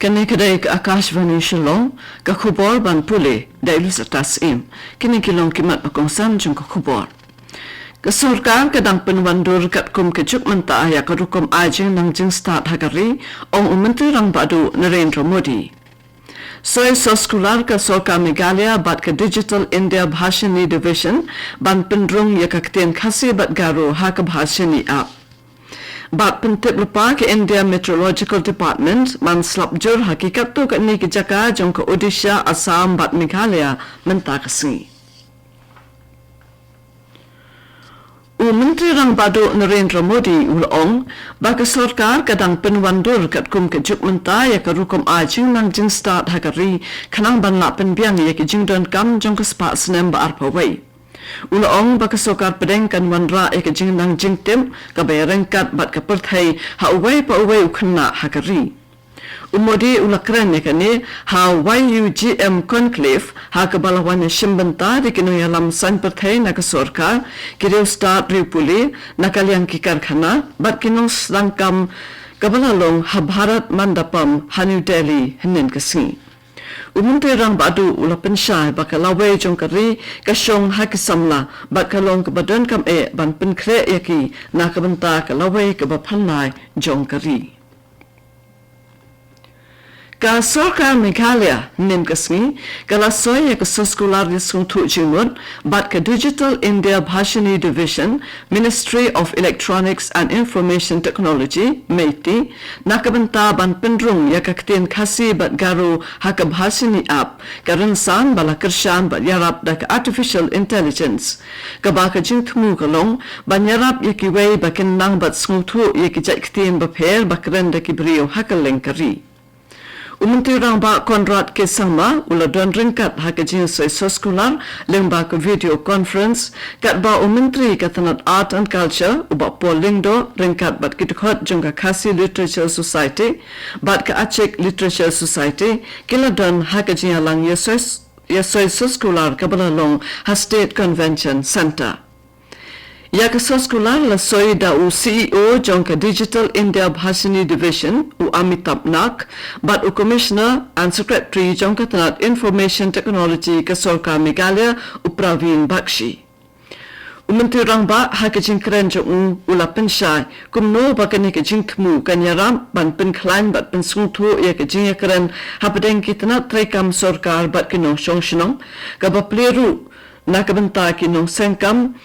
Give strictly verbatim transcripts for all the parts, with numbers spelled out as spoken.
Kane ka dei ka Akashvani Shillong, ka khubor ban pule da i Lucy Tasim. Kine ki long ki mat ba kongsan jong ka khubor. Ka sorkar ka dang pynwan dur katkum ka juk mynta ïa ka rukom ai jingnang jingstad ha ka ri, ong u Myntri Rangbah Duh Narendra Modi. Soi soskular ka sorkar Meghalaya bad ka Digital India Bhashini Division ban pynrung ïa ka ktien Khasi bad Garo ha ka Bhashini app. Bad pyntip lypa ka India Meteorological Department ban slap jur ha ki katto katne ki jaka jong ka Odisha, Assam bad Meghalaya mynta ka sngi. U Myntri Rangbah Duh Narendra Modi u la ong ba ka sorkar ka dang pynwan dur katkum ka juk mynta ïa ka rukom ai jingnang jingstad ha ka ri, khnang ban lah pynbiang ïa ki jingdonkam jong ka spah snem ba arphew wei. U la ong ba ka sorkar pdeng kan wanrah ïa ka jingnang jingtip kaba ïaryngkat bad ka pyrthei ha uwei pa uwei u khynnah ha ka ri. U Modi u la kren ïa kane ha Y U G M Conclave, ha kaba la wan ïashim bynta da ki nongïalam saiñ pyrthei na ka sorkar, ki riewstad riewpule, na ka liang ki karkhana bad ki nongsdang kam, kaba la long ha Bharat Mandapam ha New Delhi hynnin ka sngi. U Myntri Rangbah Duh u la pynshai ba ka lawei jong ka ri ka shong ha ki samla bad ka long kaba donkam eh ban pynkhreh ïa ki na ka bynta ka lawei kaba phylla jong ka ri. Ka sorkar Meghalaya hynnin ka sngi ka la soi ïa ka soskular ïasngewthuh jingmut bad ka Digital India Bhashini Division, Ministry of Electronics and Information Technology, MeitY, na ka bynta ban pynrung ïa ka ktien Khasi bad Garo ha ka Bhashini app, ka rynsan ba la kyrshan bad ïarap da ka artificial intelligence. Kaba ka jingthmu ka long ban ïarap ïa kiwei ba kin nang bad sngewthuh ïa ki jait ktien bapher ba kren da ki briew ha kylleng ka ri. U Myntri Rangbah Conrad K Sangma u la don ryngkat ha ka jingsoi soskular lyngba ka video conference, katba u Myntri ka tnat Art and Culture u Bah Paul Lyngdoh ryngkat bad ki dkhot jong ka Khasi Literature Society bad ka Achik Literature Society ki la don ha ka jingïalang ïasoi, ïasoi soskular kaba la long ha State Convention Centre. Ïa ka soskular la soi da u C E O jong ka Digital India Bhashini Division, u Amitabh Nag, bad u Commissioner and Secretary jong ka tnat Information Technology ka sorkar Meghalaya, u Praveen Bakshi. U Myntri Rangbah ha ka jingkren jong u u la pynshai kumno ba kane ka jingthmu kan ïarap ban pynkhlaiñ bad pynsngewthuh ïa ka jingïakren hapdeng ki tnat treikam sorkar bad ki nongshong shnong, kaba plie ruh na ka bynta ki nongseng kam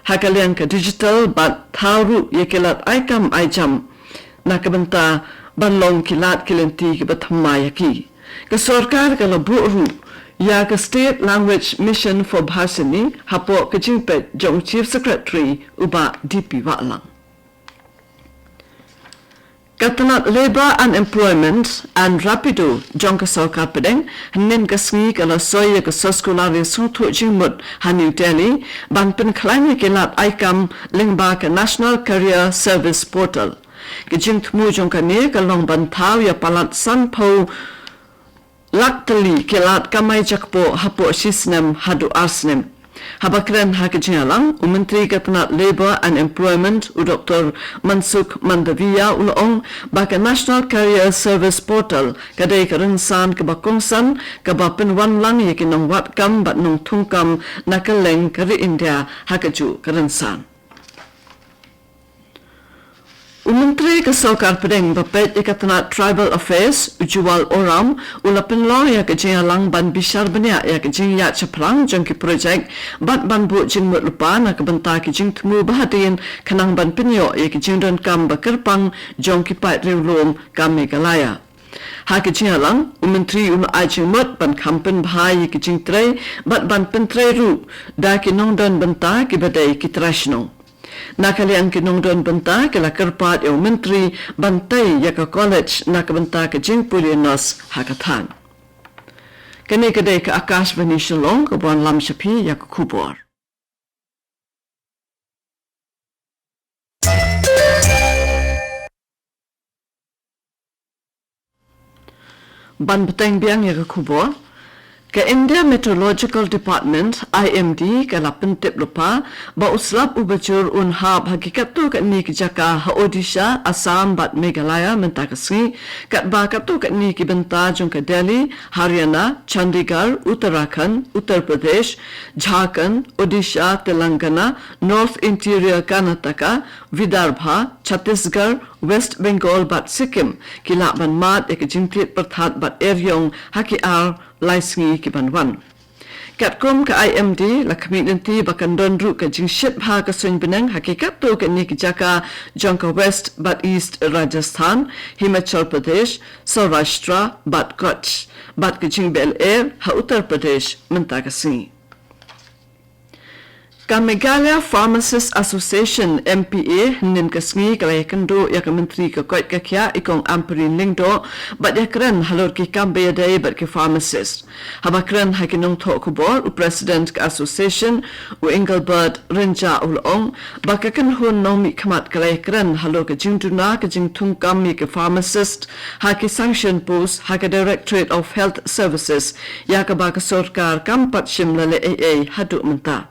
ha ka liang ka digital bad thaw ruh ïa ki lad ai kam ai jam na ka bynta ban long ki lad ki lynti kiba thymmai ïa ki. Ka sorkar ka la buh ruh ïa ka State Language Mission for Bhashini hapoh ka jingpeit jong u Chief Secretary u Bah D P Wahlang. Ka tnat Labour and Employment and Rapido jong ka sorkar pdeng hynnin ka sngi ka la soi ïa ka soskular ïasngewthuh jingmut ha New Delhi ban pynkhlaiñ ïa ki lad ai kam lyngba ka National Career Service Portal. Ka jingthmu jong kane ka long ban thaw ïa palat sanphew lak tylli ki lad kamai jakpoh hapoh shi snem haduh ar snem. Haba kren ha ka jingïalang, u Myntri ka tnat Labour and Employment, u Doktor Mansukh Mandaviya, u la ong ba ka National Career Service Portal ka dei ka rynsan kaba kongsan kaba pynwanlang ïa ki nongwad kam bad nongthung kam na kylleng ka ri India ha kajuh ka rynsan. U Myntri ka sorkar pdeng ba peit ïa ka tnat Tribal Affairs, u Jual Oram, u la pynlong ïa ka jingïalang ban bishar bniah ïa ka jingïaid shaphrang jong ki projek bad ban buh jingmut lypa na ka bynta ki jingthmu bahadien khnang ban pynïoh ïa ki jingdonkam ba kyrpang jong ki paid riewlum ka Meghalaya. Ha ka jingïalang, u Myntri u la ai jingmut ban kham pynbha ïa ki jingtrei bad ban pyntrei ruh da ki nongdon bynta kiba dei ki trai shnong. Na ka liang ki nongdon bynta ki la kyrpad ïa u Myntri ban tei ïa ka college na ka bynta ka jingpule nurse ha ka thaiñ. Kane ka dei ka Akashvani Shillong kaba wanlam sha phi ïa ka khubor. Ban bteng biang ïa ka khubor. Ka India Meteorological Department, I M D, ka la pyntip lypa ba u slap uba jur un hap ha ki katto katne ki jaka ha Odisha, Assam bad Meghalaya mynta ka sngi, katba katto katne ki bynta jong ka Delhi, Haryana, Chandigarh, Uttarakhand, Uttar Pradesh, Jharkhand, Odisha, Telangana, North Interior Karnataka, Vidarbha, Chhattisgarh, West Bengal bad Sikkim ki lah ban mad ïa ka jingthied pyrthat bad eriong ha ki ar lai sngi ki ban wan. Katkum ka I M D, la khmih lynti ba kan don ruh ka jingshit bha ka suiñ bneng ha ki katto katne ki jaka jong ka West bad East Rajasthan, Himachal Pradesh, Saurashtra bad Kutch, bad ka jingbeh lyer ha Uttar Pradesh mynta ka sngi. Ka Meghalaya Pharmacist Association, M P A, hynnin ka sngi ka la ïakynduh ïa ka Myntri ka koit ka khiah i Kong Ampareen Lyngdoh bad ïakren halor ki kam ba ïadei bad ki pharmacist. Haba kren ha ki nongthoh khubor, u President ka Association, u Engelbert Rynjah u la ong ba ka kynhun nongmihkhmat ka la ïakren halor ka jingduna ka jingthungkam ïa ki pharmacist ha ki sanction post ha ka Directorate of Health Services, ïa kaba ka sorkar kam pat shim la leh ei ei haduh mynta.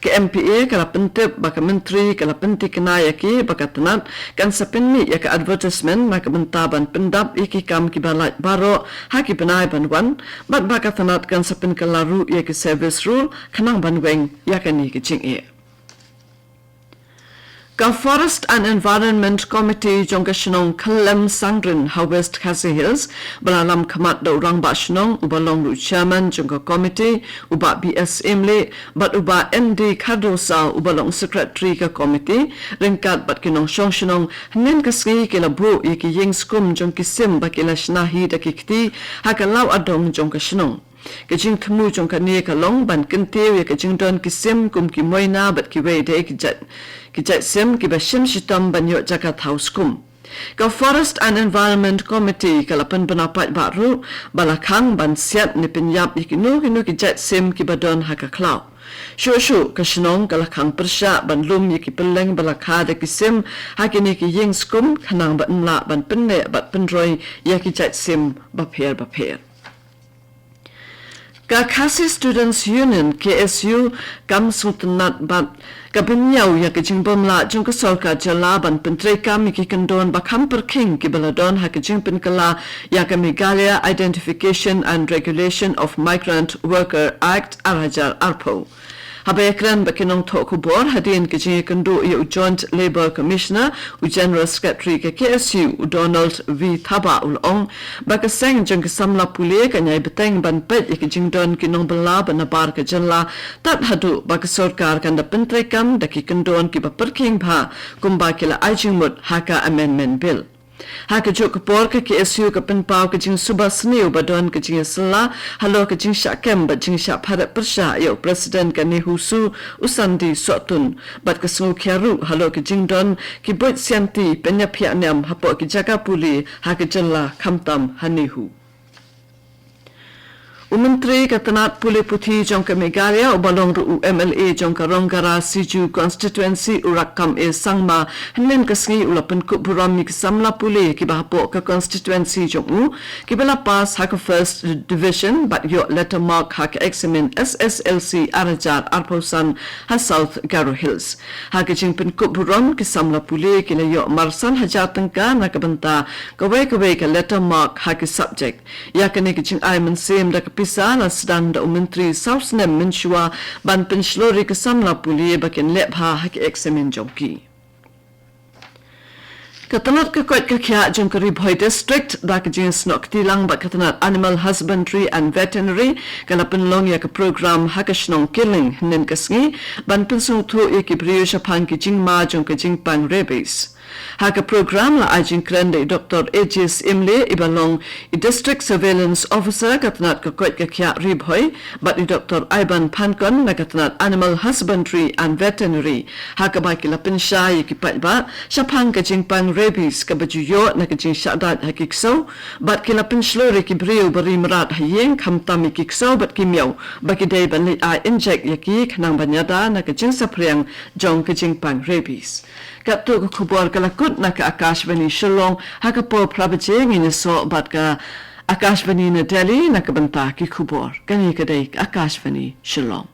Ka M P A ka la pyntip ba ka Myntri ka la pyntikna ïa ki ba ka tnat kan sa pynmih ïa ka advertisement na ka bynta ban pyndap ïa ki kam kiba lait baroh ha ki bnai ban wan, bad ba ka tnat kan sa pynkylla ruh ïa ki service rule khnang ban weng ïa kane ka jingeh. Ka Forest and Environment Committee jong ka shnong Kyllem Sangrin ha West Khasi Hills, ba la lam khmat da u rangbah shnong uba long ruh chairman jong ka committee, u Bah B S Syiemlieh, bad u Bah N D Khardosa uba long secretary ka committee, ryngkat bad ki nongshong shnong, hynnin ka sngi ki la buh ïa ki ïing skum jong ki sim ba ki la shna hi da ki kti ha ka Law Adong jong ka shnong. Ka jingthmu jong kane ka long ban kyntiew ïa ka jingdon ki sim kum ki moina bad kiwei de ki jait, ki jait sim kiba shim shitom ban ïoh jaka thaw skum. Ka Forest and Environment Committee ka la pynbna paidbah ruh ba la khang ban siat ne pynïap ïa kino kino ki jait sim kiba don ha ka khlaw. Shuh shuh ka shnong ka la khang pyrshah ban lum ïa ki pylleng ba la kha da ki sim ha kine ki ïing skum khnang ba yn lah ban pynneh bad pynroi ïa ki jait sim bapher bapher. Ka Khasi Students Union, K S U, kam sngewtynnad bad ka bynñiaw ïa ka jingbymlah jong ka sorkar jylla ban pyntreikam ïa ki kyndon ba kham pyrkhing kiba la don ha ka jingpynkylla ïa ka Meghalaya Identification and Regulation of Migrant Worker Act ar hajar arphew. Haba ïakren bad ki nongthoh khubor hadien ka jingïakynduh ïa u Joint Labour Commissioner, u General Secretary ka K S U, u Donald V Thabah u la ong ba ka seng jong ki samla pule kan ïai bteng ban peit ïa ki jingdon ki nongbylla ba nabar ka jylla tad haduh ba ka sorkar kan da pyntreikam da ki kyndon kiba pyrkhing bha kumba ki la ai jingmut ha ka Amendment Bill. Ha kajuh ka por ka K S U ka pynpaw ka jingsuba sniew ba don ka jingïasylla halor ka jingshah kem bad jingshah phareh pyrshah ïa u President ka NEHUSU, u Sandy Sohtun, bad ka sngewkhia ruh halor ka jingdon ki buit sianti pynïaphiah niam hapoh ki jaka pule ha ka jylla khamtam ha NEHU. U Myntri ka tnat pule puthi jong ka Meghalaya uba long ruh u M L A jong ka Rongara Siju Constituency, u Rakkam A Sangma, hynnin ka sngi u la pynkup burom ïa ki samla pule kiba hapoh ka constituency jong u kiba la pass ha ka First Division bad ïoh letter mark ha ka eksamin S S L C ar hajar arphew san ha South Garo Hills. Ha ka jingpynkup burom ki samla pule ki la ïoh marsan hajar tyngka na ka bynta kawei kawei ka letter mark ha ki subject. Ïa kane ka jingai mynsiem da ka pisa la sdang da u Myntri saw snem mynshuwa ban pynshlur ïa ki samla pule ba kin leh bha ha ki eksamin jong ki. Ka tnat ka koit ka khiah jong ka Ri Bhoi District da ka jingsnoh kti lang bad ka tnat Animal Husbandry and Veterinary ka la pynlong ïa ka program ha ka shnong Killing hynnin ka sngi ban pynsngewthuh ïa ki briew shaphang ki jingma jong ka jingpang rabies. Ha ka program la ai jingkren da i Doktor A J Syiemlieh iba long i District Surveillance Officer ka tnat ka koit ka khiah Ri Bhoi bad i Doktor Iban Phankon na ka tnat Animal Husbandry and Veterinary, ha kaba ki la pynshai ïa ki paidbah shaphang ka jingpang rabies kaba ju ïoh na ka jingshah dait ha ki ksew, bad ki la pynshlur ïa ki briew ba ri mrad ha ïing khamtam ïa ki ksew bad ki miaw ba ki dei ban leit ai injek ïa ki khnang ban ïada na ka jingsaphriang jong ka jingpang rabies. Katto ka khubor ka la kut na ka Akashvani Shillong, ha ka por phra baje ngin ïasoh bad ka Akashvani na Delhi, na ka bynta ki khubor. Kane ka dei ka Akashvani Shillong.